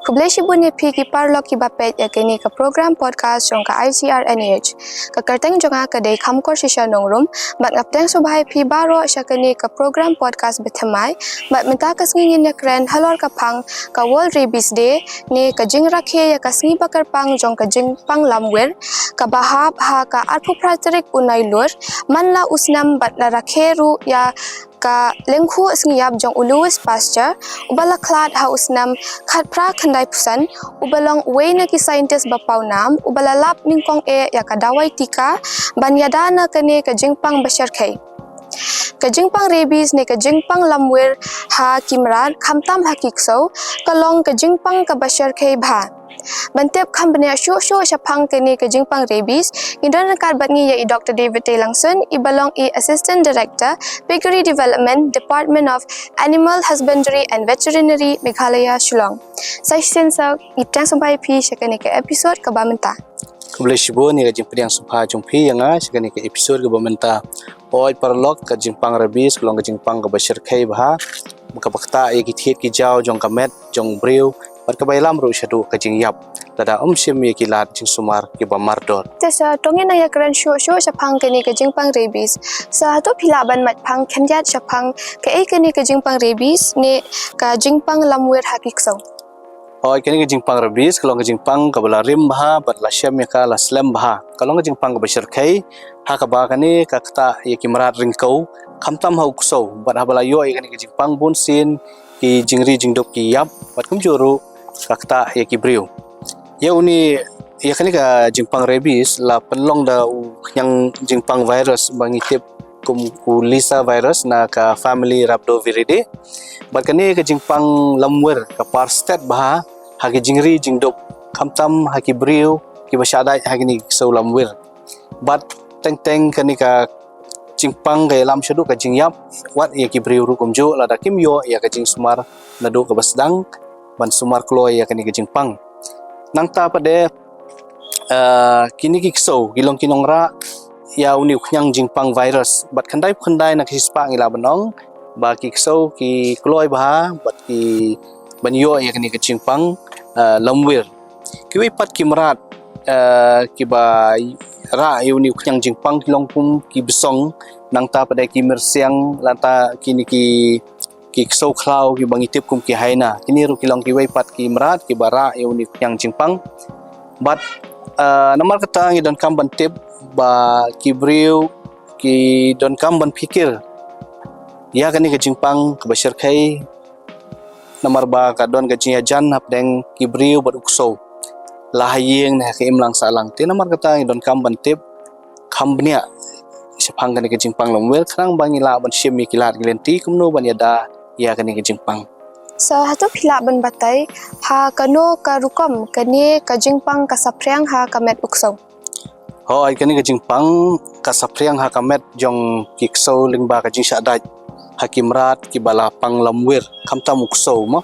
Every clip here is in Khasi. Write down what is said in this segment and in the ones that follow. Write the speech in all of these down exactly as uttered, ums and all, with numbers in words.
Khublei shibun ïa phi ki paralok kiba peit ïa kane ka program podcast jong ka I C R N A H. Ka kyrteng jong nga ka dei Khamkor Shisha Nongrum, bad nga pdiang sngewbha ïa phi baroh sha kane ka program podcast ba thymmai, bad mynta ka sngi ngin ïakren halor ka phang ka World Rabies Day, ne ka jingrakhe ïa ka sngi ba kyrpang jong ka jingpang lamwir, kaba hap ha ka arphew phra tarik u Nailur, man la u snem bad la rakhe ruh ïa ka lyngkhuh sngi ïap jong u Louis Pasteur, uba la khlad ha u snem khatphra khyndai phew san, uba long uwei na ki scientist ba pawnam, uba la lap nyngkong eh ïa ka dawai tika, ban ïada na kane ka jingpang ba shyrkhei. Ka jingpang rabies ne ka jingpang lamwir ha ki mrad, khamtam ha ki ksew, ka long ka jingpang kaba shyrkhei bha. Ban tip kham bniah shuh shuh shaphang kane ka jingpang rabies, ngi don ryngkat bad ngi ïa i Doctor David Taylangson, iba long i Assistant Director, Piggery Development, Department of Animal Husbandry and Veterinary, Meghalaya, Shillong. Sa shisien sa, ngi pdiang sngewbha ïa phi sha kane ka episode kaba mynta. Khublei shibun ïa ka jingpdiang sngewbha jong phi ïa nga sha kane ka episode kaba mynta. Oi paralok, ka jingpang rabies ka long ka jingpang kaba shyrkhei bha, kaba ktah ïa ki thied ki jaw jong ka met jong u briew, bad kaba ïalam ruh shaduh ka jingïap lada ym shim ïa ki lad jingsumar kiba mardor. Te sa to ngin nang ïakren shuh shuh shaphang kane ka jingpang rabies. Sa hato phi lah ban mad phang khyndiat shaphang kaei kane ka jingpang rabies ne ka jingpang lamwir ha ki ksew? Oi, kane ka jingpang rabies ka long ka jingpang kaba la rim bha bad la shem ïa ka la slem bha. Ka long ka jingpang kaba shyrkhei, ha kaba kane ka ktah ïa ki mrad ryngkew, khamtam ha u ksew, bad haba la ïoh ïa kane ka jingpang bunsien ki jingri jingdup ki ïap, bad kumjuh ruh ka ktah ïa ki briew. Ïa une, ïa kane ka jingpang rabies la pynlong da u khñiang jingpang virus ba ngi tip kum u Lyssavirus na ka family Rhabdoviridae. Bad kane ka jingpang lamwir ka par stet bha ha ki jingri jingdup, khamtam ha ki briew kiba shah dait ha kine ki ksew lamwir. Bad teng teng kane ka jingpang ka ïalam shaduh ka jingïap wat ïa ki briew ruh kumjuh lada kim ïoh ïa ka jingsumar naduh kaba sdang ban sumar kloi ïa kane ka jingpang. Nangta pat de, eh, kine ki ksew ki long ki nongrah ïa une u khñiang jingpang virus. Bad khyndai khyndai na ka shispah ngi lah ban ong ba ki ksew ki kloi bha bad ki ban ïoh ïa kane ka jingpang, eh, lamwir. Kiwei pat ki mrad, eh, kiba rah ïa une u khñiang jingpang ki long kum ki bsong, nangta pat de ki myrsiang, nangta kine ki, ki ksew khlaw kiba ngi tip kum ki hyena. Kine ruh ki long kiwei pat ki mrad kiba rah ïa une u khñiang jingpang. Bad, eh, namar kata ngi donkam ban tip ba ki briew ki donkam ban phikir ïa kane ka jingpang kaba shyrkhei, namar ba ka don ka jingïajan hapdeng ki briew bad u ksew, la ha ïing ne ha ka imlang sahlang. Te namar kata ngi donkam ban tip kham bniah shaphang kane ka jingpang lamwir, khnang ba ngi lah ban shim ïa ki lad ki lynti kumno ban ïada ïa kane ka jingpang. Sa hato phi lah ban batai ha kano ka rukom kane ka jingpang ka saphriang ha ka met u ksew? Hooid, kane ka jingpang ka saphriang ha ka met jong ki ksew lyngba ka jingshah dait ha ki mrad kiba la pang lamwir, khamtam u ksew mo.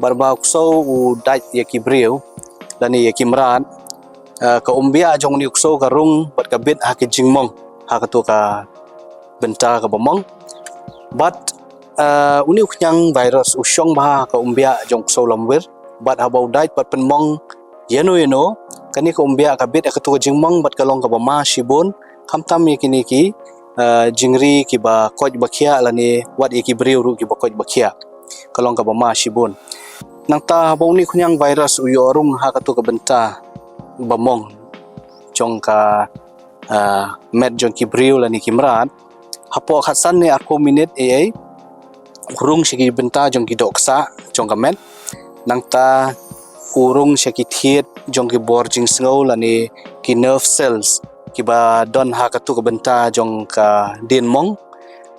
Bad ba u ksew u dait ïa ki briew lane ïa ki mrad, eh, ka umbiah jong une u ksew ka rung bad ka bit ha ki jingmong ha kato ka bynta kaba mong. Bad, eh, une u khñiang virus u shong bha ha ka umbiah jong u ksew lamwir, bad haba u dait bad pynmong ïano ïano, kane ka umbiah ka bit ha kato ka jingmong bad ka long kaba ma shibun, khamtam ïa kine ki, eh, jingri kiba koit ba khiah lane wat ïa ki briew ruh kiba koit ba khiah. Ka long kaba ma shibun. Nangta haba une u khñiang virus u ïoh rung ha kato ka bynta ba mong jong ka, ah, met jong ki briew lane ki mrad, hapoh khatsan ne arphew minit ei ei, u rung sha ki bynta jong ki dohksah jong ka met, nangta u rung sha ki thied jong ki bor jingsngew lane ki nerve cells kiba don ha kato ka bynta jong ka dienmong.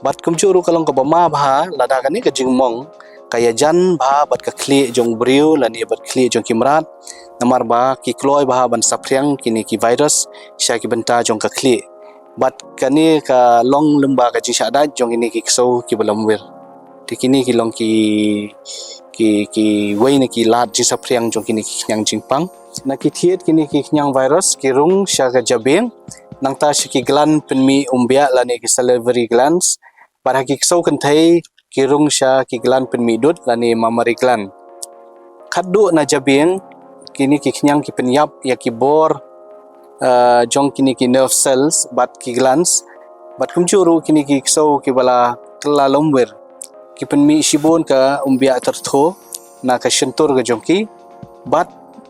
Bad kumjuh ruh ka long kaba ma bha lada kane ka jingmong ka ïajan bha bad ka khlieh jong u briew lane bad khlieh jong ki mrad, namar ba ki kloi bha ban saphriang kine ki virus sha ki bynta jong ka khlieh. Bad kane ka long lyngba ka jingshah dait jong kine ki ksew kiba lamwir. Te kine ki long ki, ki, kiwei na ki lad jingsaphriang jong kine ki khñiang jingpang. Na ki thied kine ki khñiang virus ki rung sha ka jabieng, nangta sha ki gland pynmih umbiah lane ki salivary glands, bad ha ki ksew kynthei ki rung sha ki gland pynmih dud lane mammary gland. Khatduh na jabieng, kine ki khñiang ki pynïap ïa ki bor, eh, jong kine ki nerve cells bad ki glands. Bad kumjuh ruh kine ki ksew kiba la kylla lymwir ki pynmih shibun ka umbiah tyrtho na ka shyntur ka jong ki. Bad,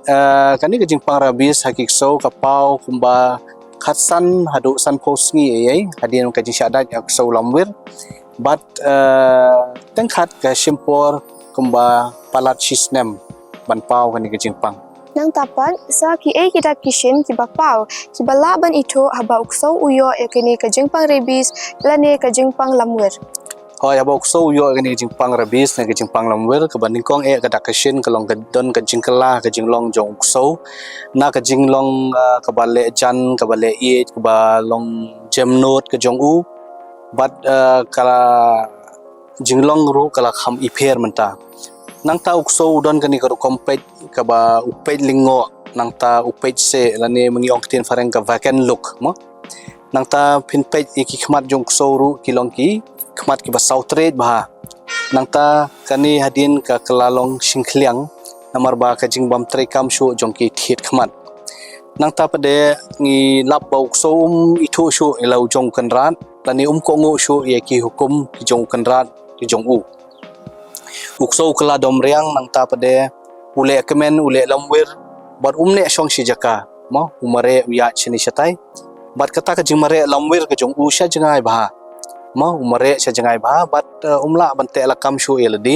eh, kane ka jingpang rabies ha ki ksew ka paw kumba khatsan haduh sanphew sngi ei ei hadien ka jingshah dait ha u ksew lymwir. Bad, eh, teng khat ka shim por kumba palat shi snem ban paw kane ka jingpang. Nangta pat, sa kiei ki dak ki shin kiba paw kiba lah ban ithuh haba u ksew u ïoh ïa kane ka jingpang rabies lane ka jingpang lymwir? Hooid, haba u ksew u ïoh ïa kane ka jingpang rabies ne ka jingpang lymwir, kaba nyngkong eh ka dak ka shin ka long ka don ka jingkylla ka jinglong jong u ksew. Na ka jinglong, ah, kaba leh jan, kaba leh ïeit, kaba long jemnud ka jong u. Bad, ah, ka la jinglong ruh ka la kham ipher mynta. Nangta u ksew u don kane ka rukom peit kaba u peit lyngngoh, nangta u peit seh lane ma ngi ong ktien phareng ka vacant look mo. Nangta phin peit ïa ki khmat jong u ksew ruh ki long ki khmat kiba saw tret bha. Nangta kane hadien ka kylla long shynkhliang namar ba ka jingbym treikam shuh jong ki thied khmat. Nangta pat de ngi lap ba u ksew um ithuh shuh ïa la u jong u kynrad lane um kohnguh shuh ïa ki hukum ki jong u kynrad ki jong u. U ksew u kylla dom riang, nangta pat de u leh kmen, u leh lymwir bad um neh shong shi jaka mo, u mareh u ïaid shane shatai. Bad kata ka jingmareh lymwir ka jong u sha jngai bha mo, u mareh sha jngai bha bad, eh, um lah ban teh lakam shuh ïa lade.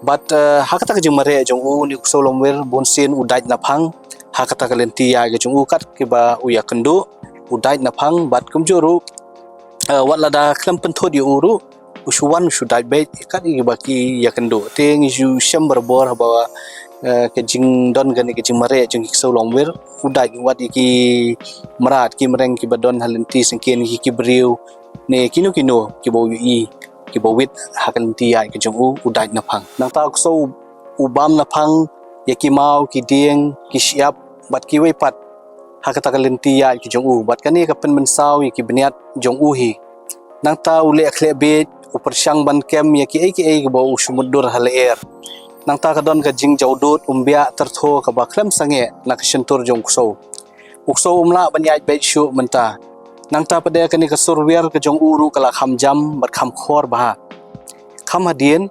Bad, eh, ha kata ka jingmareh jong u, une u ksew lymwir bunsien u dait naphang ha kata ka lynti ïaid ka jong u kat kiba u ïakynduh, u dait naphang bad kumjuh ruh, eh, wat lada khlem pynthut ïa u ruh u shu wan u shu dait beit kat ïa kiba ki ïakynduh. Te ngi shu shem barabor haba, eh, ka jingdon kane ka jingmareh jong ki ksew lymwir, u dait wat ïa ki mrad ki mreng kiba don ha lynti syngkien, ki, ki briew ne kino kino kiba u ïohi kiba wit ha ka lynti ïaid ka jong u, u dait naphang. Nangta u ksew u bam naphang ïa ki maw, ki dieng, ki shyiap bad kiwei pat ha kata ka lynti ïaid ka jong u. Bad kane ka pynmynsaw ïa ki bniat jong u hi. Nangta u leh khleh bieit, u pyrshang ban kem ïa kiei kiei kiba u shu mutdur ha lyer. Nangta ka don ka jingjaw dud umbiah tyrtho kaba khlem sangeh na ka shyntur jong u ksew. U ksew um lah ban ïaid beit shuh mynta. Nangta pat de kane ka sur wiar ka jong u ruh ka la kham jam bad kham khor bha. Kham hadien,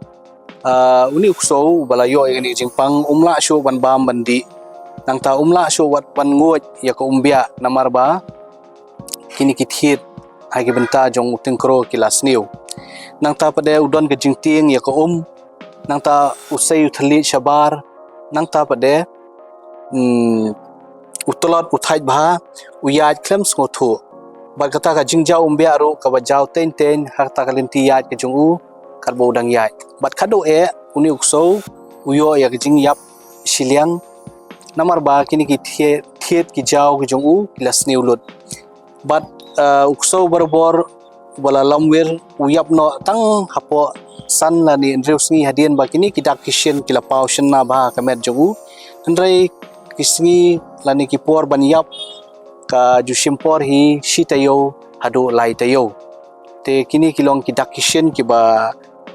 ah, une u ksew uba la ïoh ïa kane ka jingpang um lah shuh ban bam ban dih. Nangta um lah shuh wat ban nguid ïa ka umbiah namar ba kine ki thied ha ki bynta jong u tyngkro ki la sniew. Nangta pat de u don ka jingtieng ïa ka um. Nangta u sei u thylliej shabar. Nangta pat de, mm, u tlot u thait bha, u ïaid khlem sngewthuh. Bad kata ka jingjaw umbiah ruh kaba jaw teiñ teiñ ha kata ka lynti ïaid ka jong u katba u dang ïaid. Bad khatduh eh une u ksew u ïoh ïa ka jingïap shiliang namar ba kine ki thied, thied ki jaw ki jong u ki la sniew lut. Bad, eh, u ksew barabor uba la lymwir u ïap noh tang hapoh san lane hynriew sngi hadien ba kine ki dak ki shin ki la paw shynna bha ha ka met jong u. Hynrei ki sngi lane ki por ban ïap ka ju shim por hi shi taïew haduh lai taïew. Te kine ki long ki dak ki shin kiba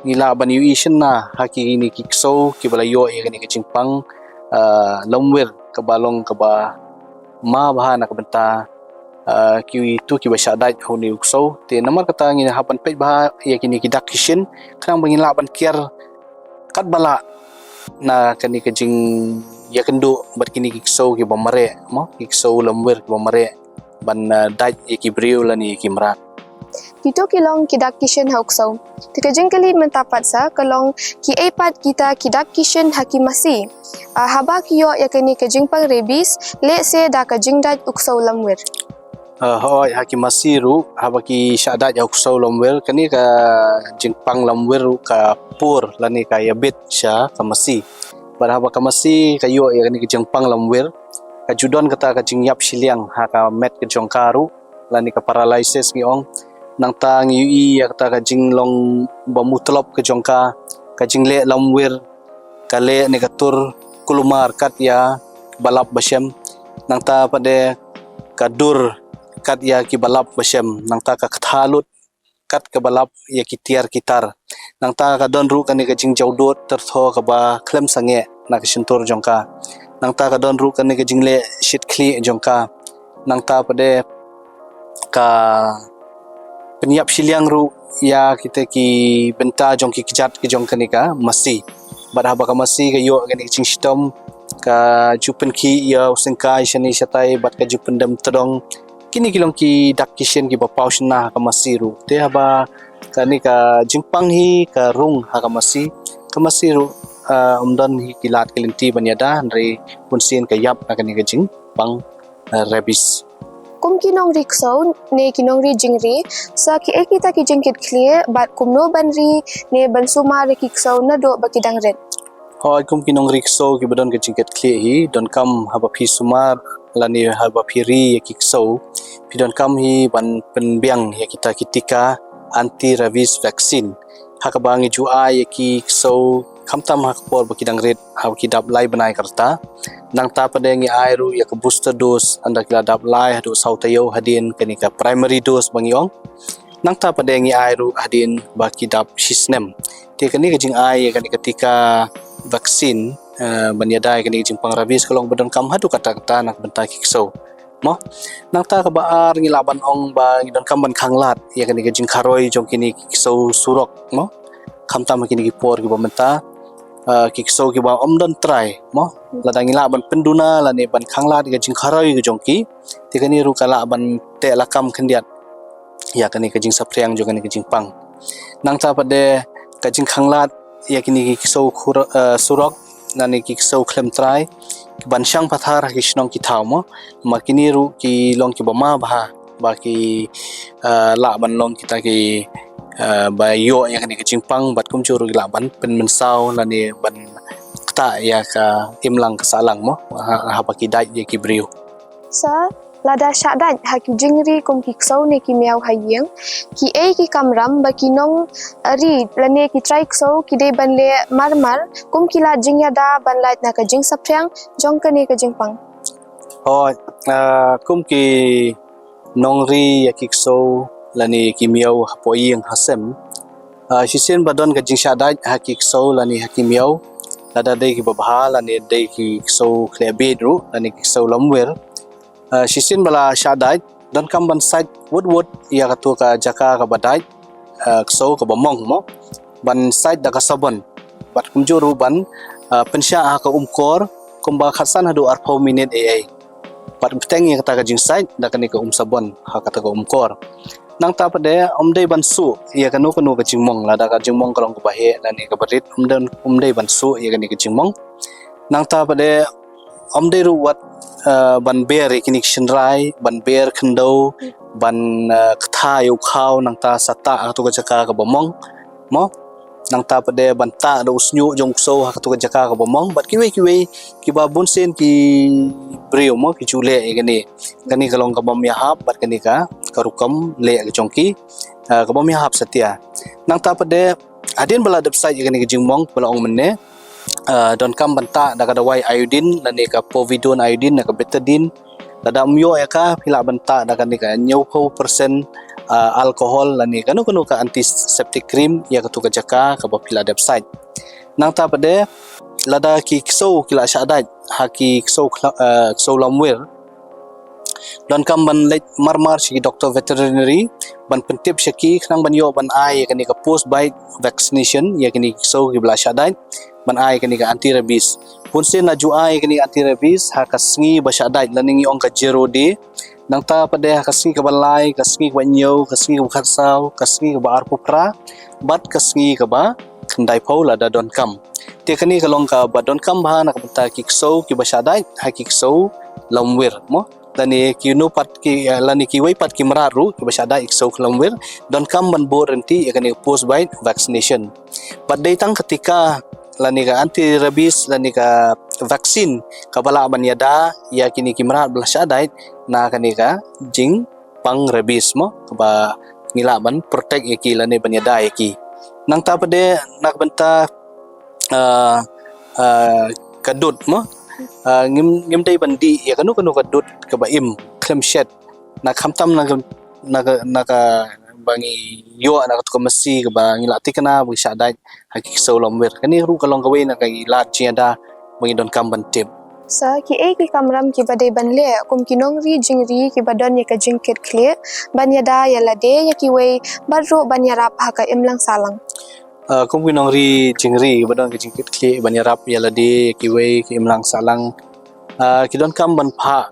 ngi lah ban ïohi shynna ha kine ki ksew kiba la ïoh ïa kane ka jingpang, ah, lymwir kaba long kaba ma bha na ka bynta, ah, kitu kiba shah dait ha une u ksew. Te namar kata ngi hap ban peit bha ïa kine ki dak ki shin khnang ba ngin lah ban kiar katba lah na kane ka jingïakynduh bad kine ki ksew kiba mareh mo, ki ksew lymwir kiba mareh ban, ah, dait ïa ki briew lane ïa ki mrad. Kito ki long ki dak ki shin ha u ksew. Te ka jingkylli mynta pat sa ka long, kiei pat kita ki dak ki shin ha ki masi, ah, haba ki ïoh ïa kane ka jingpang rabies lehse da ka jingdait u ksew lymwir? Ah, hooid, ha ki masi ruh haba ki shah dait ha u ksew lymwir, kane ka jingpang lymwir ruh ka pur lane ka ïabit sha ka masi. Bad haba ka masi ka ïoh ïa kane ka jingpang lymwir, ka ju don kata ka jingïap shiliang ha ka met ka jong ka ruh lane ka paralysis ngi ong. Nangta ngi ïohi ïa kata ka jinglong ba mutlop ka jong ka, ka jingleh lymwir, ka leh ne ka tur kulmar kat ïa kiba lap ba shem. Nangta pat de ka dur kat ïa kiba lap ba shem. Nangta ka ktha lut kat kaba lap ïa ki tiar ki tar. Nangta ka don ruh kane ka jingjaw dud tyrtho kaba khlem sangeh. na ka shyntur jong ka. Nangta ka don ruh kane ka jingleh shit khlieh jong ka. Nangta pat de ka pynïap shiliang ruh ïa kita ki bynta jong ki kjat ki jong kane ka masi. Bad haba ka masi ka ïoh kane ka jingshitom, ka ju pynkhih ïa u syngkai shane shatai bad ka ju pyndem tdong. Kine ki long ki dak ki shin kiba paw shynna ha ka masi ruh. Te haba kane ka jingpang hi ka rung ha ka masi, ka masi ruh, ah, ym don hi ki lad ki lynti ban ïada, hynrei bunsien ka ïap na kane ka jingpang, ah, rabies. Kum ki nongri ksew ne ki nongri jingri, sa kiei kita ki jingkit khlieh bad kumno ban ri ne ban sumar ïa ki ksew naduh ba ki dang rit? Hooid, kum ki nongri ksew kiba don ka jingkit khlieh hi, donkam haba phi sumar lane haba phi ri ïa ki ksew, phi donkam hi ban pynbiang ïa kita ki tika anti rabies vaccine ha kaba ngi ju ai ïa ki ksew khamtam ha ka por ba ki dang rit, haba ki dap lai bnai ka rta. Nangta pat de ngi ai ruh ïa ka booster dose ynda ki la dap lai haduh saw taïew hadien kane ka primary dose ba ngi ong. Nangta pat de ngi ai ruh hadien ba ki dap shisnem. Te kane ka jingai ïa kane ka tika vaccine, eh, ban ïada ïa kane ka jingpang rabies ka long ba donkam haduh katta katta na ka bynta ki ksew. Mo? Nangta kaba ar ngi lah ban ong ba ngi donkam ban khanglad ïa kane ka jingkharoi jong kine ki ksew surok, mo? Khamtam ha kine ki por kiba mynta, eh, ki ksew kiba ym don trai, mo? Lada ngi lah ban pynduna lane ban khanglad ïa ka jingkharoi ka jong ki, te kane ruh ka lah ban teh lakam khyndiat ïa kane ka jingsaphriang jong kane ka jingpang. Nangta pat de ka jingkhanglad ïa kine ki ksew khur-, eh, surok, lane ki ksew khlem trai, ban shang pathar ha ki shnong ki thaw, mo. Ma kine ruh ki long kiba ma bha, ba ki, eh, lah ban long kita ki, eh, ba ïoh ïa kane ka jingpang, bad kumjuh ruh ki lah ban pynmynsaw lane ban ktah ïa ka imlang ka sahlang, mo, ha, haba ki dait ïa ki briew. Sa, lada shah dait ha ki jingri kum ki ksew ne ki miaw ha ïing, kiei ki kamram ba ki nongri lane ki trai ksew ki dei ban leh marmar, kum ki lad jingïada ban lait na ka jingsaphriang jong kane ka jingpang? Hooid, ah, kum ki nongri ïa ki ksew lane ki miaw hapoh ïing ha sem, ah, shisien ba don ka jingshah dait ha ki ksew lane ha ki miaw, lada dei kiba bha lane dei ki ksew khleh bieit ruh lane ki ksew lamwir. Ah, shisien ba la shah dait, donkam ban sait wut wut ïa kato ka jaka kaba dait, ah, ksew kaba mong, mo. Ban sait da ka sabon. Bad kumjuh ruh ban, ah, pynshah ha ka umkor kumba khatsan haduh arphew minit ei ei. Bad bteng ïa kata ka jingsait da kane ka um sabon ha kata ka umkor. Nangta pat de ym dei ban suh ïa kano kano ka jingmong, lada ka jingmong ka long kaba heh lane kaba rit, ym dei, ym dei ban suh ïa kane ka jingmong. Nangta pat de ym dei ruh wat, eh, ban ber ïa kine ki shynrai, ban ber khyndew, ban, eh, ktha ïa u khaw, nangta sa tah ha kato ka jaka kaba mong, mo. Nangta pat de ban tah da u shñiuh jong u ksew ha kato ka jaka kaba mong, bad kiwei kiwei kiba bunsien ki briew, mo, ki ju leh ïa kane. Kane ka long kaba ym ïahap, bad kane ka, ka rukom leh ka jong ki, eh, kaba ym ïahap satia. Nangta pat de hadien ba la dep sait ïa kane ka jingmong ba la ong mynne, ah, donkam ban tah da ka dawai iodine lane ka povidone iodine ne ka betadine. Lada ym ïoh ïa ka, phi lah ban tah da kane ka hynñiewphew percent, ah, alcohol lane kano kano ka antiseptic cream ïa kato ka jaka kaba phi la dep sait. Nangta pat de lada ki ksew ki la shah dait ha ki ksew khla-, ah, ksew lamwir, donkam ban leit marmar sha ki doktor veterinary ban pyntip sha ki khnang ban ïoh ban ai ïa kane ka post bite vaccination ïa kine ki ksew kiba la shah dait, ban ai ïa kane ka anti rabies. Bunsien la ju ai ïa kane ka anti rabies ha ka sngi ba shah dait lane ngi ong ka zero day. Nangta pat de ha ka sngi kaba lai, ka sngi kaba hynñiew, ka sngi kaba khatsaw, ka sngi kaba arphew phra, bad ka sngi kaba khyndaiphew lada donkam. Te kane ka long kaba donkam bha na ka bynta ki ksew kiba shah dait ha ki ksew lamwir, mo. Lane kino pat ki, eh, lane kiwei pat ki mrad ruh kiba shah dait ha ki ksew lamwir, donkam ban bud rynti ïa kane ka post bite vaccination. Bad dei tang ka tika lane ka anti rabies lane ka vaccine kaba lah ban ïada ïa kine ki mrad ba la shah dait na kane ka jing pang rabies, mo, kaba ngi lah ban protect ïa ki lane ban ïada ïa ki. Nangta pat de na ka bynta, ah, ah, ka dud, mo. Ah, ngim, ngim dei ban dih ïa kano kano ka dud kaba im khlem shet. Na khamtam na ka, na ka, na kaba ngi ïoh na kato ka masi kaba ngi la thikna ba ngi shah dait ha ki ksew lamwir. Kane ruh ka long kawei na ki lad jingïada ba ngi donkam ban tip. Sa, ki ei ki kamram kiba dei ban leh kum ki nongri jingri kiba don ïa ka jingkit khlieh ban ïada ïa lade ïa kiwei bad ruh ban ïarap ha ka imlang sahlang? Ah, kum ki nongri jingri ba don ka jingkit khlieh ban ïarap ïa lade ïa kiwei ka imlang sahlang, ah, ki donkam ban phah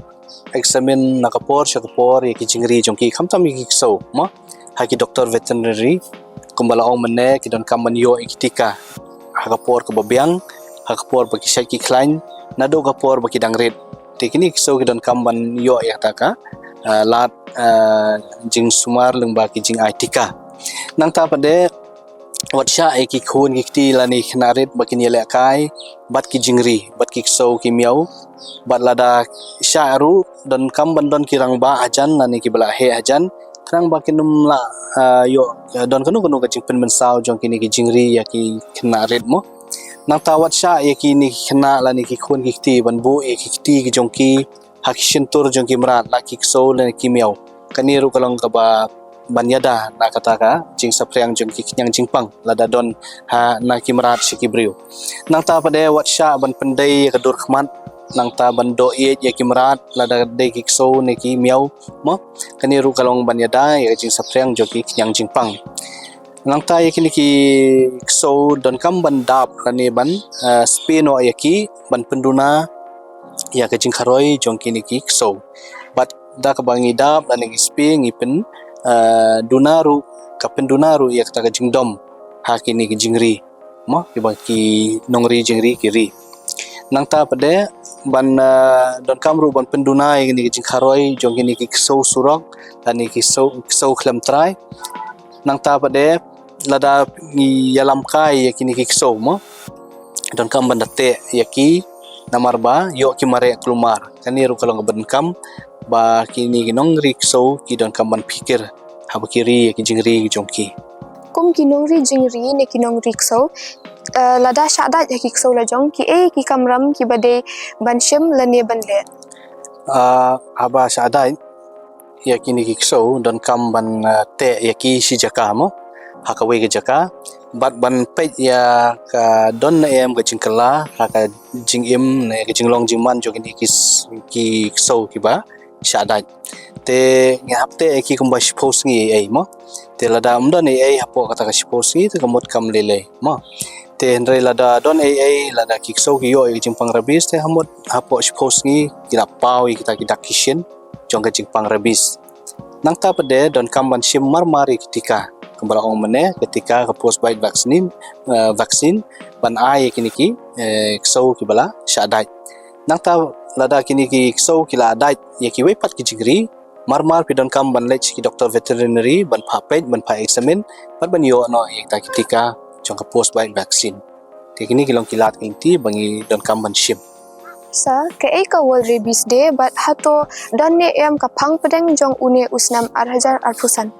examine na ka por sha ka por ïa ki jingri jong ki, khamtam ïa ki ksew, mo, ha ki doktor veterinary. Kumba la ong mynne, ki donkam ban ïoh ïa ki tika ha ka por kaba biang, ha ka por ba ki shait ki khlaiñ, naduh ka por ba ki dang rit. Te kine ki ksew ki donkam ban ïoh ïa kata ka, ah, lad, ah, jingsumar lyngba ki jingai tika. Nangta pat de, wat shah ïa ki khun ki kti lane khynnah rit ba kin ïalehkai bad ki jingri, bad ki ksew ki miaw, bad lada shah ruh donkam ban don ki rangbah hajan lane kiba la heh hajan, khnang ba kin ym lah, ah, ïoh, ah, don kano kano ka jingpynmynsaw jong kine ki jingri ïa ki khynnah rit, mo. Nangta wat shah ïa kine ki khynnah lane ki khun ki kti ban buh ïa ki kti ki jong ki ha ki shyntur jong ki mrad, la ki ksew lane ki miaw. Kane ruh ka long kaba ban ïada na kata ka jingsaphriang jong ki khñiang jingpang lada don ha na ki mrad sha ki briew. Nangta pat de, wat shah ban pyndei ïa ka dur khmat, nangta ban doh ïeit ïa ki mrad lada dei ki ksew ne ki miaw, mo. Kane ruh ka long ban ïada ïa ka jingsaphriang jong ki khñiang jingpang. Nangta ïa kine ki ksew donkam ban dap lane ban, eh, spray noh ïa ki ban pynduna ïa ka jingkharoi jong kine ki ksew. Bad da kaba ngi dap lane ngi spray, ngi pyn, eh, duna ruh, ka pynduna ruh ïa kata ka jingdom ha kine ki jingri, mo, kiba ki nongri jingri ki ri. Nangta pat de, ban, eh, donkam ruh ban pynduna ïa kine ki jingkharoi jong kine ki ksew surok lane ki ksew, ksew khlem trai. Nangta pat de, lada ngi ïalam kai ïa kine ki ksew, mo, donkam ban da teh ïa ki, namar ba ïoh ki mareh kulmar. Kane ruh ka long kaba donkam ba kine ki nongri ksew ki donkam ban phikir haba ki ri ïa ki jingri jong ki. Kum ki nongri jingri ne ki nongri ksew, eh, lada shah dait ha ki ksew la jong, ki ei ki kamram kiba dei ban shim lane ban leh? Ah, haba shah dait ïa kine ki ksew donkam ban, ah, teh ïa ki shi jaka, mo, ha kawei ka jaka, bad ban peit ïa ka don ne em ka jingkylla ha ka jingim ne ka jinglong jingman jong kine ki s-, ki ksew kiba shah dait. Te ngi hap teh ïa ki kumba shiphew sngi ei ei, mo. Te lada ym don ei ei hapoh kata ka shiphew sngi, te ka mut kam lei lei, mo. Te hynrei lada don ei ei, lada ki ksew ki ïoh ïa ka jingpang rabies, te ha mut hapoh shiphew sngi ki la paw ïa kita ki dak ki shin jong ka jingpang rabies. Nangta pat de, donkam ban shim mar mar ïa ki tika, kumba la ong mynne, ka tika ka post bite vaccine, eh, vaccine, ban ai ïa kine ki, eh, ksew kiba la shah dait. Nangta lada kine ki ksew ki la dait ïa kiwei pat ki jingri, mar mar phi donkam ban leit sha ki doktor veterinary ban phah peit, ban phah examine, bad ban ïoh noh ïa kita ki tika jong ka post bite vaccine. Te kine ki long ki lad ki lynti ba ngi donkam ban shim. Sa, ka ei ka World Rabies Day bad hato don ne em ka phang pdeng jong une u snem ar hajar arphew san?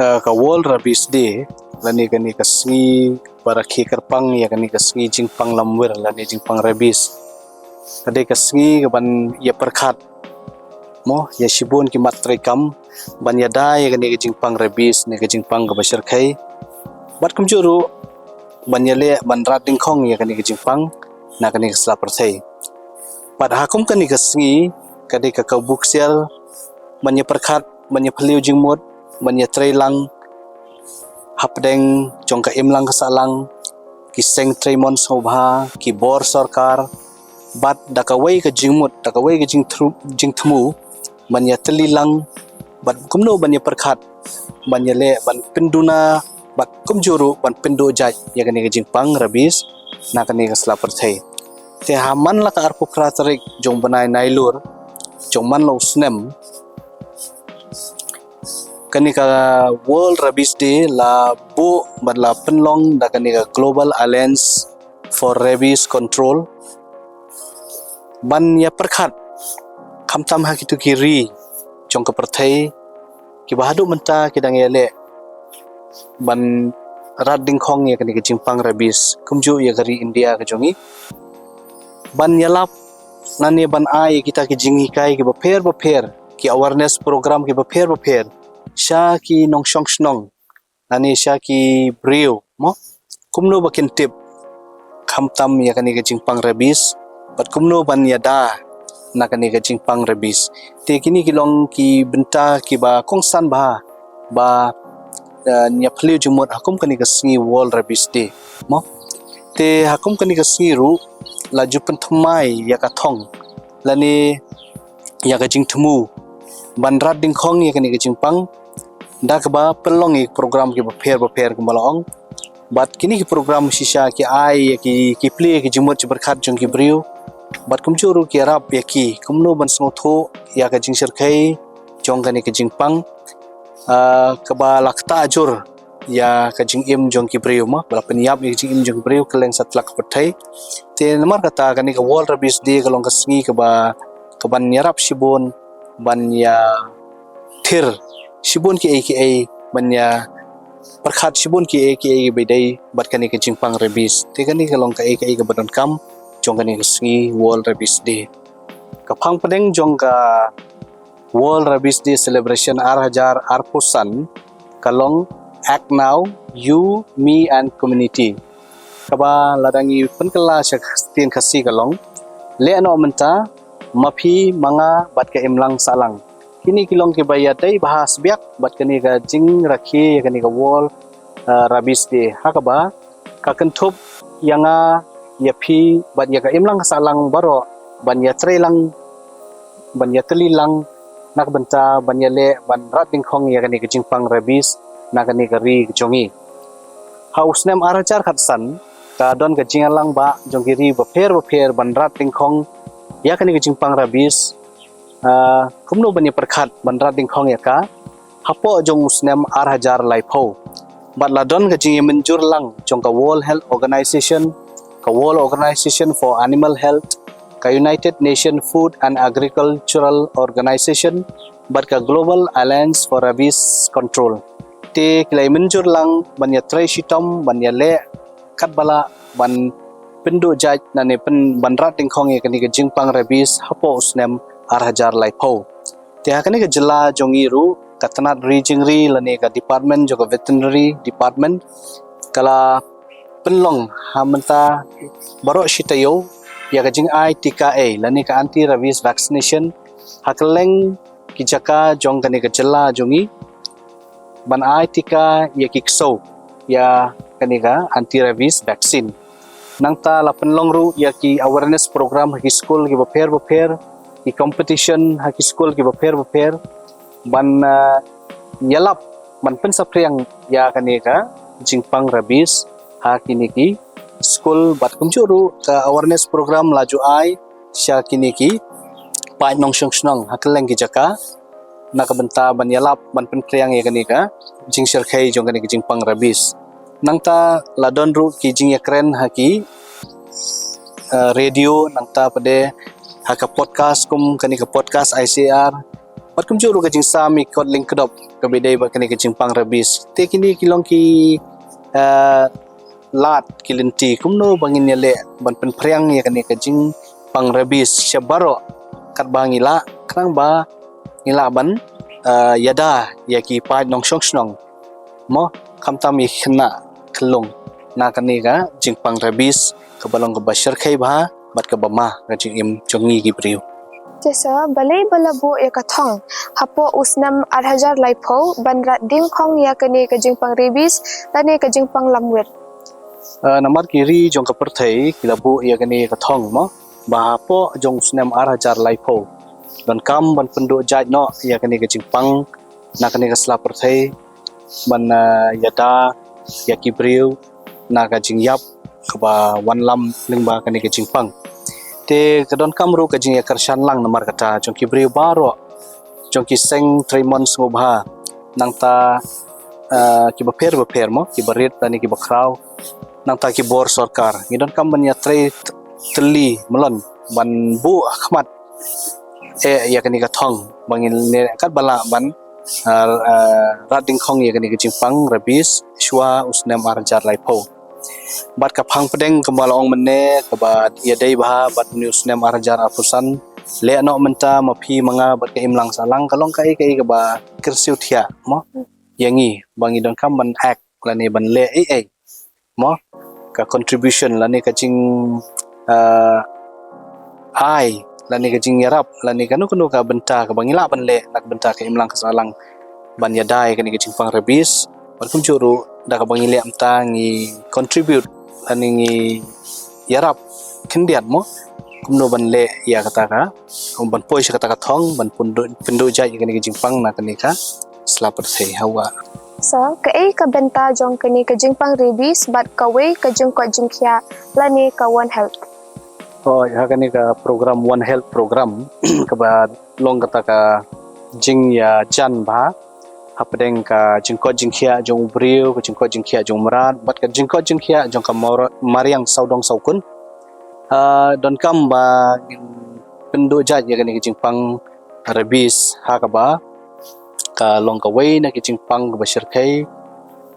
Eh, ka World Rabies Day, lane kane ka sngi ba rakhe kyrpang ïa kane ka sngi jingpang lamwir lane jingpang rabies, ka dei ka sngi kaban ïa pyrkhat, mo, ïa shibun ki mat treikam ban ïada ïa kane ka jingpang rabies ne ka jingpang kaba shyrkhei. Bad kumjuh ruh ban ïaleh ban rat dyngkhong ïa kane ka jingpang na kane ka sla pyrthei. Bad ha kum kane ka sngi, ka dei ka kabu ksiar ban ïa pyrkhat, ban ïa phylliew jingmut, ban ïa trei lang hapdeng jong ka imlang ka sahlang, ki seng trei mon sngewbha, ki bor sorkar, bad da kawei ka jingmut, da kawei ka jingthru-, jingthmu, ban ïa tylli lang, bad kumno ban ïa pyrkhat, ban ïaleh ban pynduna, bad kumjuh ruh ban pynduh jait ïa kane ka jingpang rabies na kane ka sla pyrthei. Te ha man la ka arphew phra tarik jong u bnai Nailur jong man la u snem, kane ka World Rabies Day la buh bad la pynlong da kane ka Global Alliance for Rabies Control ban ïa pyrkhat khamtam ha kito ki ri jong ka pyrthei kiba haduh mynta ki dang ïaleh ban rat dyngkhong ïa kane ka jingpang rabies, kumjuh ïa ka ri India ka jong ngi, ban ïalap lane ban ai ïa kita ki jinghikai kiba pher ba pher, ki awareness program kiba pher ba pher sha ki nongshong shnong lane sha ki briew, mo, kumno ba kin tip khamtam ïa kane ka jingpang rabies, bad kumno ban ïada na kane ka jingpang rabies. Te kine ki long ki bynta kiba kongsan bha ba, eh, ngi ïa phylliew jingmut ha kum kane ka sngi World Rabies Day, mo. Te ha kum kane ka sngi ruh la ju pynthymmai ïa ka thong lane ïa ka jingthmu ban rat dyngkhong ïa kane ka jingpang da kaba pynlong ïa ki program kiba pher ba pher kumba la ong. Bad kine ki program shisha ki ai ïa ki, ki plie ki jingmut jingpyrkhat jong ki briew. Bad kumjuh ruh ki ïarap ïa ki kumno ban sngewthuh ïa ka jingshyrkhei jong kane ka jingpang, ah, kaba la ktah jur ïa ka jingim jong ki briew, mo, ba la pynïap ïa ka jingim jong ki briew kylleng satlak ka pyrthei. Te namar kata kane ka World Rabies Day ka long ka sngi kaba, kaban ïarap shibun ban ïathir shibun kiei kiei, ban ïapyrkhat shibun kiei kiei kiba ïadei bad kane ka jingpang rabies. Te kane ka long kaei kaei kaba donkam jong kane ka sngi World Rabies Day. Ka phang pdeng jong ka World Rabies Day Celebration ar hajar arphew san ka long Act Now, You, Me and Community. Kaba lada ngi pynkylla sha ktien Khasi ka long, leh noh mynta, ma phi ma nga bad ka imlang sahlang. Kine ki long kiba ïadei bha sbiak bad kane ka jingrakhe ïa kane ka World, uh, Rabies Day. Ha kaba ka kynthup ïa nga, ïa phi bad ïa ka imlang ka sahlang baroh ban ïatreilang, ban ïatylli lang na ka bynta ban ïaleh ban rat dyngkhong ïa kane ka jingpang rabies na kane ka ri ka jong ngi. Ha u snem ar hajar khatsan ka don ka jingïalang ba jong ki ri bapher bapher ban rat dyngkhong ïa kane ka jingpang rabies. Ah, kumno ban ïapyrkhat ban rat dyngkhong ïa ka hapoh jong u snem ar hajar laiphew. Bad la don ka jingïamynjur lang jong ka World Health Organization, ka World Organization for Animal Health, ka United Nations Food and Agricultural Organization, bad ka Global Alliance for Rabies Control. Te ki la ïamynjur lang ban ïatrei shitom ban ïaleh katba lah ban pynduh jait lane pyn, ban rat dyngkhong ïa kane ka jingpang rabies hapoh u snem ar hajar laiphew. Te ha kane ka jylla jong ngi ruh ka tnat ri jingri lane ka department jong ka veterinary department ka la pynlong ha mynta baroh shi taïew ïa ka jingai tika ei lane ka anti rabies vaccination ha kylleng ki jaka jong kane ka jylla jong ngi ban ai tika ïa ki ksew ïa kane ka anti rabies vaccine. Nangta la pynlong ruh ïa ki awareness program ha ki skul kiba pher bapher, ki competition ha ki skul kiba pher bapher ban, ah, ïalap ban pynsaphriang ïa kane ka jingpang rabies ha kine ki skul. Bad kumjuh ruh ka awareness program la ju ai sha kine ki paid nongshong shnong ha kylleng ki jaka na ka bynta ban ïalap ban pynphriang ïa kane ka jingshyrkhei jong kane ka jingpang rabies. Nangta la don ruh ki jingïakren ha ki, eh, radio, nangta pat de ha ka podcast kum kane ka podcast I C R. Bad kumjuh ruh ka jingsam ïa ki kot lyngkdop kaba ïadei bad kane ka jingpang rabies. Te kine ki long ki, eh, lad ki lynti kumno ba ngin ïaleh ban pynphriang ïa kane ka jingpang rabies sha baroh katba ngi lah, khnang ba ngi lah ban, eh, ïada ïa ki paid nongshong shnong, mo, khamtam ïa ki khynnah khyllung na kane ka jingpang rabies kaba long kaba shyrkhei bha bad kaba ma ka jingim jong ngi ki briew. Te sa balei ba la buh ïa ka thong hapoh u snem ar hajar laiphew ban rat dyngkhong ïa kane ka jingpang rabies lane ka jingpang lamwir? Ah, namar ki ri jong ka pyrthei ki la buh ïa kane ka thong, mo, ba hapoh jong u snem ar hajar laiphew donkam ban pynduh jait noh ïa kane ka jingpang na kane ka sla pyrthei ban, ah, ïada ïa ki briew na ka jingïap kaba wanlam lyngba kane ka jingpang. Te ka donkam ruh ka jingïakyrshan lang namar kata jong ki briew baroh jong ki seng treimon sngewbha nangta, ah, kiba pher bapher, mo, kiba rit lane kiba khraw nangta ki bor sorkar. Ngi donkam ban ïatrei tylli mlien ban buh khmat eh ïa kane ka thong ba ngin leh katba lah ban, ah, ah, rat dyngkhong ïa kane ka jingpang rabies shuwa u snem ar hajar laiphew. Bad ka phang pdeng kaba la ong mynne kaba ïadei bha bad une u snem ar hajar arphew san, leh noh mynta ma phi ma nga bad ka imlang sahlang, ka long kaei kaei kaba kyrsiew thiah, mo, ïa ngi ba ngi donkam ban act lane ban leh ei ei, mo, ka contribution lane ka jing, ah, ai lane ka jingïarap lane kano kano ka bynta kaba ngi lah ban leh na ka bynta ka imlang ka sahlang ban ïada ïa kane ka jingpang rabies. Bad kumjuh ruh da kaba ngi leh mynta ngi contribute lane ngi ïarap khyndiat mo kumno ban leh ïa kata ka, ban poi sha kata ka thong ban pynduh, pynduh jait ïa kane ka jingpang na kane ka sla pyrthei. Hawa. So, kaei ka bynta jong kane ka jingpang rabies bad kawei ka jingkoit jingkhiah lane ka One Health? Oh, ha kane ka program One Health program kaba long kata ka jingïajan bha hapdeng ka jingkoit jingkhiah jong u briew, ka jingkoit jingkhiah jong u mrad bad ka jingkoit jingkhiah jong ka mar-, mariang sawdong sawkun. Ah, donkam ba ngin pynduh jait ïa kane ka jingpang rabies ha kaba ka long kawei na ki jingpang kaba shyrkhei,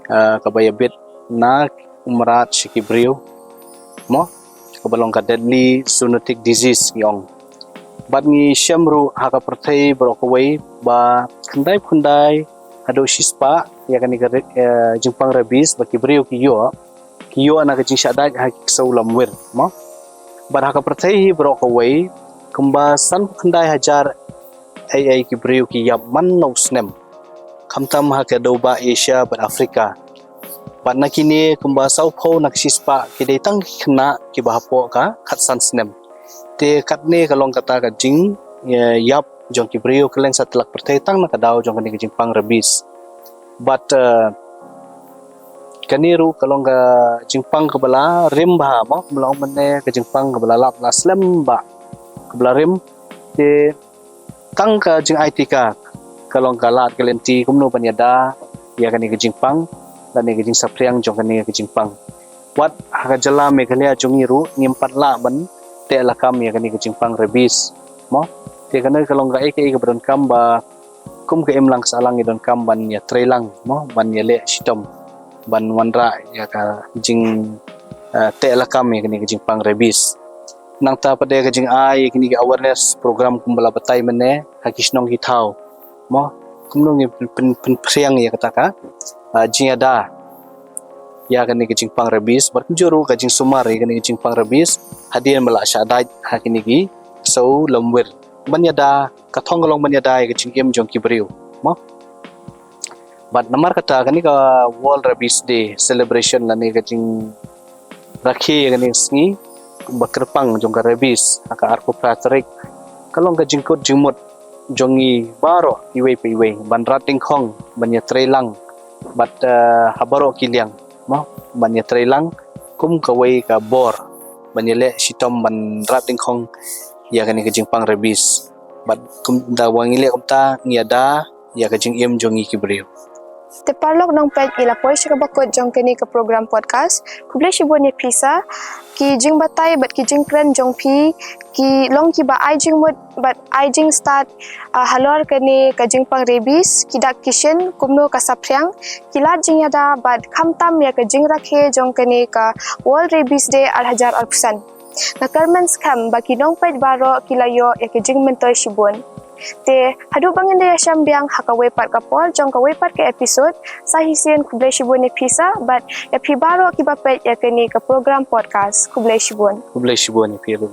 ah, kaba ïabit na u mrad sha ki briew mo, kaba long ka deadly zoonotic disease ngi ong. Bad ngi shem ruh ha ka pyrthei baroh kawei ba khyndai khyndai haduh shispah ïa kane ka re-, eh, jingpang rabies ba ki briew ki ïoh, ki ïoh na ka jingshah dait ha ki ksew lamwir mo. Bad ha ka pyrthei hi baroh kawei kumba sanphew khyndai hajar ei ei ki briew ki ïap man la u snem, khamtam ha ka dewbah Asia bad Africa. Bad na kine kumba sawphew na ka shispah ki dei tang ki khynnah kiba hapoh ka khatsan snem. Te katne ka long kata ka jing, eh, ïap jong ki briew kylleng satlak pyrthei tang na ka daw jong kane ka jingpang rabies. Bad, eh, kane ruh ka long ka jingpang kaba la rim bha mo, kumba la ong mynne ka jingpang kaba la lap la slem bha, kaba la rim. Te tang ka jingai tika ka long ka lad ka lynti kumno ban ïada ïa kane ka jingpang lane ka jingsaphriang jong kane ka jingpang. Wat ha ka jylla Meghalaya jong ngi ruh ngim pat lah ban teh lakam ïa kane ka jingpang rabies mo. Te kane ka long kaei kaei kaba donkam ba kum ka imlang ka sahlang ngi donkam ban ïatreilang mo, ban ïaleh shitom ban wanrah ïa ka jing, eh, teh lakam ïa kane ka jingpang rabies. Nangta pat de ka jingai ïa kine ki awareness program kumba la batai mynne ha ki shnong ki thaw mo, kumno ngin pyn, pyn, pynphriang ïa kata ka, ah, jingïada ïa kane ka jingpang rabies bad kumjuh ruh ka jingsumar ïa kane ka jingpang rabies hadien ba la shah dait ha kine ki ksew lamwir ban ïada, ka thong ka long ban ïada ïa ka jingim jong ki briew mo. Bad namar kata kane ka World Rabies Day celebration lane ka jingrakhe ïa kane ka sngi ba kyrpang jong ka rabies ha ka arphew phra tarik ka long ka jingkut jingmut jong ngi baroh iwei pa iwei ban rat dyngkhong ban ïatreilang bad, eh, ha baroh ki liang mo, ban ïatreilang kum kawei ka bor ban ïaleh shitom ban rat dyngkhong ïa kane ka jingpang rabies. Bad kum da wa ngi leh kumta ngi ïada ïa ka jingim jong ngi ki briew. Te paralok nongpeit, ngi la poi sha kaba kut jong kane ka program podcast. Khublei shibun ïa phi sa, ki jingbatai bad ki jingkren jong phi ki long kiba ai jingmut bad ai jingstad, ah, halor kane ka jingpang rabies, ki dak ki shin, kumno ka saphriang, ki lad jingïada bad khamtam ïa ka jingrakhe jong kane ka World Rabies Day ar hajar arphew san. Nga kyrmen skhem ba ki nongpeit baroh ki la ïoh ïa ka jingmyntoi shibun. Te haduh ba ngin da ïashem biang ha kawei pat ka por jong kawei pat ka episode, sa shisien khublei shibun ïa phi sa bad ïa phi baroh kiba peit ïa kane ka program podcast. Khublei shibun. Khublei shibun ïa phi ruh.